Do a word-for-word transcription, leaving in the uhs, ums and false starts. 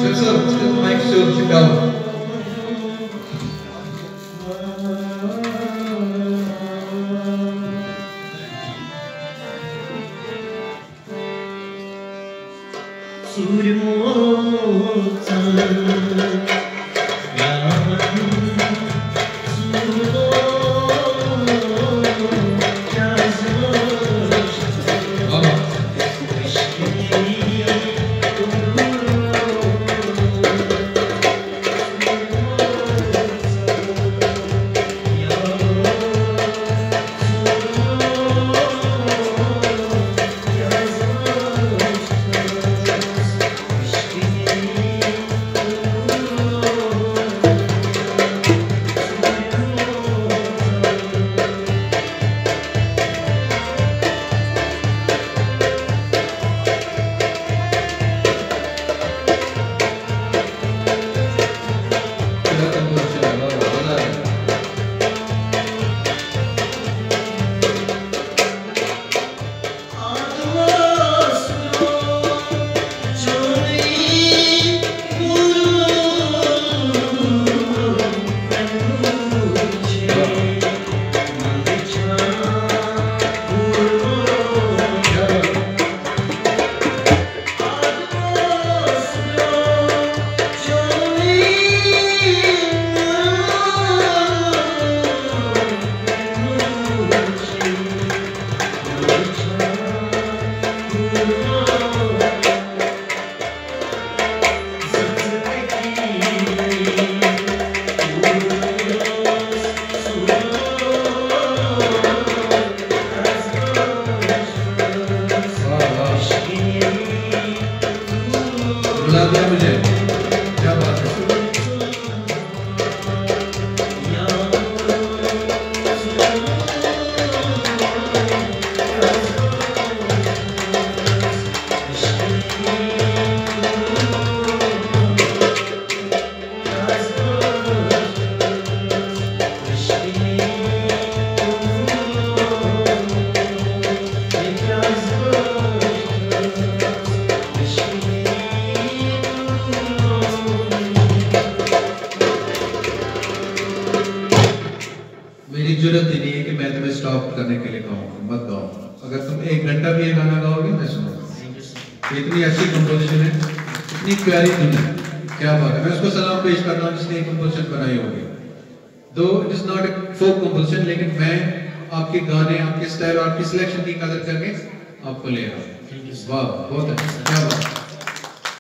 Sir, sir, sir, mic, sir, sit down. میری جرت ہی نہیں ہے کہ میں تمہیں اسٹاپ کرنے کے لیے کہوں، مت گاؤ۔ اگر تم ایک گھنٹہ بھی یہ گانا گاؤ گے، میں سنوں گا۔ یہ اتنی اچھی کمپوزیشن ہے، اتنی پیاری دھن ہے، کیا بات ہے۔ میں اس کو سلام پیش کرتا ہوں جس نے یہ کمپوزیشن بنائی ہوگی۔ دو it is not a folk composition, لیکن میں آپ کے گانے، آپ کے اسٹائل اور آپ کی سلیکشن کی قدر کر کے آپ کو لے رہا ہوں۔ واہ، بہت اچھا، کیا بات ہے۔